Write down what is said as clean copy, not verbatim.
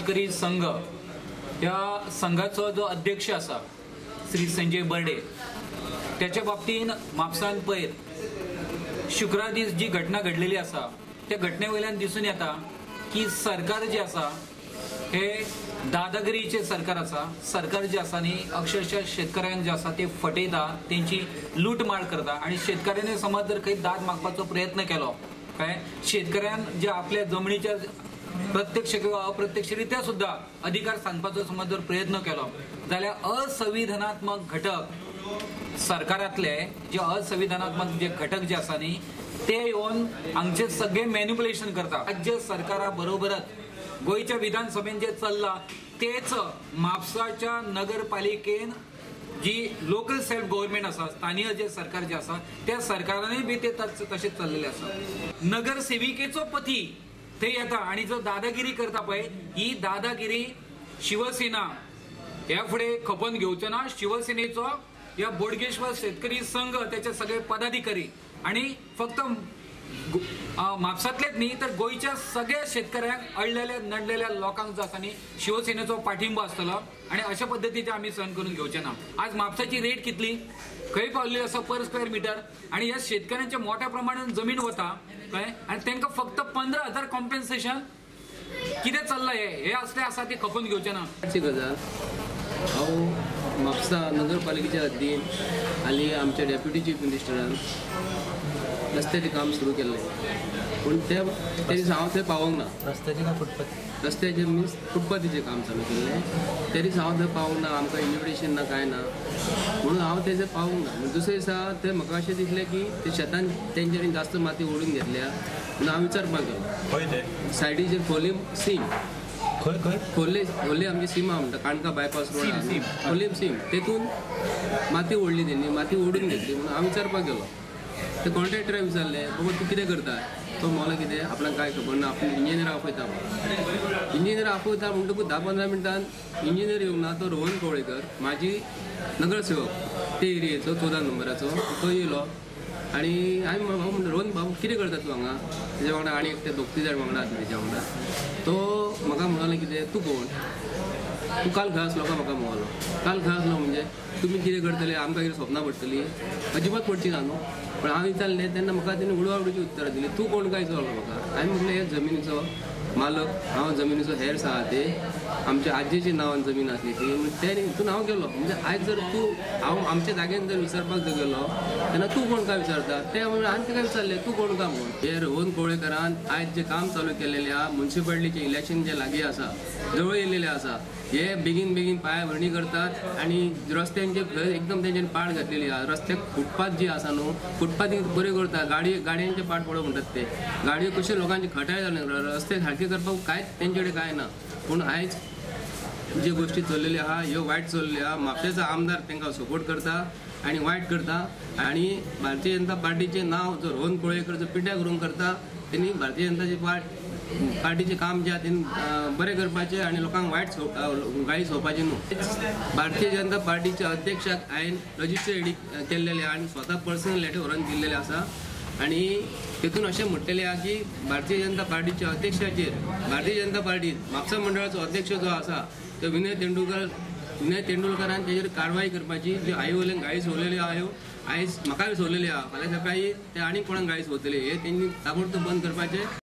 शेतकरी संघ ह्या संघाचो जो अध्यक्ष आसा श्री संजय बर्डे त्याच्या बाबतीन म्हापसान पयर शुक्रार दीस जी घटना घडलेली आसा त्या घटने वयल्यान दिसून येता की सरकार जे आसा हे दादागिरीचे सरकार आसा। सरकार जे आसा न्ही अक्षरशः शेतकऱ्यांक जे आसा ते फटयता, तेंची लूटमार करता आनी शेतकऱ्यांनी समज जर खंय दाद मागपाचो प्रयत्न केलो काय शेतकऱ्यान जे आपल्या जमनीच्या प्रत्यक्ष किंवा अप्रत्यक्षरित्या सुद्धा अधिकार सांगपाचो समज जर प्रयत्न केलो जाल्यार असंविधानात्मक घटक सरकारांतले जे असंविधानात्मक जे घटक जे आसा न्ही ते येवन हांगचे सगळे मॅन्युपुलेशन करता। राज्य सरकारा बरोबरच गोंयच्या विधानसभेन जे चल्ला तेच म्हापसाच्या नगरपालिकेन जी लोकल सेल्फ गव्हर्मेंट आसा, स्थानीय जे सरकार जे आसा त्या सरकारानूय बी ते तशेंच चल्लेलें आसा। नगरसेविकेचो पती थंय येता आनी जो दादागिरी करता पळय ही दादागिरी शिवसेना ह्या फुडें खपोवन घेवचो ना। शिवसेनेचो ह्या बोडगेश्वर शेतकरी संघ त्याचे सगळे पदाधिकारी आनी फक्त म्हापसांतलेच न्ही तर गोंयच्या सगळ्या शेतकऱ्यांक अडलेल्या नडलेल्या लोकांक जो आसा न्ही शिवसेनेचो पाठिंबो आसतलो आनी अशा पद्दतीचे आमी सहन करून घेवचे ना। आज म्हापसाची रेट कितली खंय पावल्ली आसा पर स्क्वेअर मिटर आनी ह्या शेतकऱ्यांच्या मोठ्या प्रमाणान जमीन वता कळ्ळें आनी तांकां फक्त 15,000 कॉम्पेन्सेशन कितें चल्लां हे असलें आसा ते खपोवन घेवचे ना। गजाल हांव म्हापसा नगरपालिकेच्या हद्दीन आनी आमच्या डेप्युटी चीफ मिनिस्टरान रस्त्याचें काम सुरू केल्लें, पूण ते दिसा हांव थंय पावोंक ना। रस्त्याचें काय फुटपाथ? रस्त्याचें मिन्स फुटपाथीचें काम चालू केल्लें ते दिसा हांव थंय पावोंक ना, आमकां इन्विटेशन ना कांय ना म्हणून हांव थंय पावोंक ना। दुसरे दिसा ते म्हाका अशें दिसलें की ते शेतान तेंच्यांनी जास्त माती ओडून घेतल्या म्हणून हांव विचारपाक गेलो। सायडीचेर खोलीम सीम खंय खंय खोर्ले खोर्ले आमची सीमा म्हणटा काणका बायपास रोड खोर्लीम सीम तेतून माती ओडली तेणी, माती ओडून घेतली म्हणून हांव विचारपाक गेलो। ते कॉन्ट्रॅक्टराक विचारलें, बाबा तूं कितें करता? तो म्हणलो कितें आपणाक कांय खबर ना, आपण इंजिनियर आपयता। इंजिनियर आपयता म्हणटकूच 10-15 मिनटान इंजिनियर येवंक ना। तो रोहन कवळेकर म्हाजी नगरसेवक ते एरियेचो 14 नंबराचो तो येयलो आनी हांवें बाबू म्हणटा, रोहन बाबू कितें करता तूं हांगा? तेज्या वांगडा आनी एक ते 2-3 जाण वांगडा आसले तेज्या वांगडा। तो म्हाका म्हणलो कितें, तूं कोण? तूं काल खंय आसलो काय म्हाका म्हणलो। काल खंय आसलो म्हणजे तुमी कितें करतले, आमकां कितें स्वप्नां पडटलीं? अजिबात पडची ना न्हू। पण हांवें विचारलें तेन्ना म्हाका तेणी उडवाउडीची उत्तरां दिली। तूं कोण काय विचारलो म्हाका। हांवें म्हटलें हे जमिनीचो मालक हांव, जमिनीचो हेर्स आहा ते आमच्या आजयेच्या नांवान जमीन आसली ती, ते हितून हांव गेलो। म्हणजे आयज जर तूं हांव आमच्या जाग्यान जर विचारपाक जर गेलो तेन्ना तूं कोण काय विचारता ते हांवें ताका विचारलें तूं कोण काय म्हणून। हे रोहन कवळेकरान आयज जें काम चालू केलेलें आहा मुन्सिपालिटीचें इलेक्शन जे लागीं आसा, जवळ येयलेलें आसा, हे बेगीन बेगीन पांयभरणी करतात आनी रस्त्यांचे एकदम तेंच्यांनी पाड घातलेली आहा। रस्त्याक फुटपाथ जी आसा न्हू फुटपाथी बऱ्यो करता, गाडयांचे पाड पडप म्हणटात ते, गाडयो कश्यो लोकांची खटाय जाले, रस्ते सारके करपाक कांयच तेंचे कडेन कांय ना। पूण आयज जे गोश्टी चल्लेल्यो आहा ह्यो वायट चल्ल्यो आहा। म्हापशेचो आमदार तांकां सपोर्ट करता आनी वायट करता आनी भारतीय जनता पार्टीचें नांव जो रोहन कवळेकर जो पिड्ड्यार करून करता तेणी भारतीय जनताची पार्टीचें काम जें आहा तेणी बरें करपाचें आनी लोकांक वायट गाळी सोवपाचें न्हू। भारतीय जनता पार्टीच्या अध्यक्षाक हांवें रजिस्टर केल्लेलें आनी स्वता पर्सनल लेटर व्हरून दिल्लेलें आसा आनी तेतून अशें म्हटलेलें आहा की भारतीय जनता पार्टीच्या अध्यक्षाचेर भारतीय जनता पार्टी म्हापसा मंडळाचो अध्यक्ष जो आसा तो विनय तेंडुलकरान तेजेर कारवाय करपाची। ज्यो आई वयल्यान गाळी सोडलेल्यो आहा ह्यो आयज म्हाकाय सोडलेल्यो आहा, फाल्यां सकाळीं ते आनी कोणाक गाळी सोदतले, हे तेंणी ताबडतोब बंद करपाचें।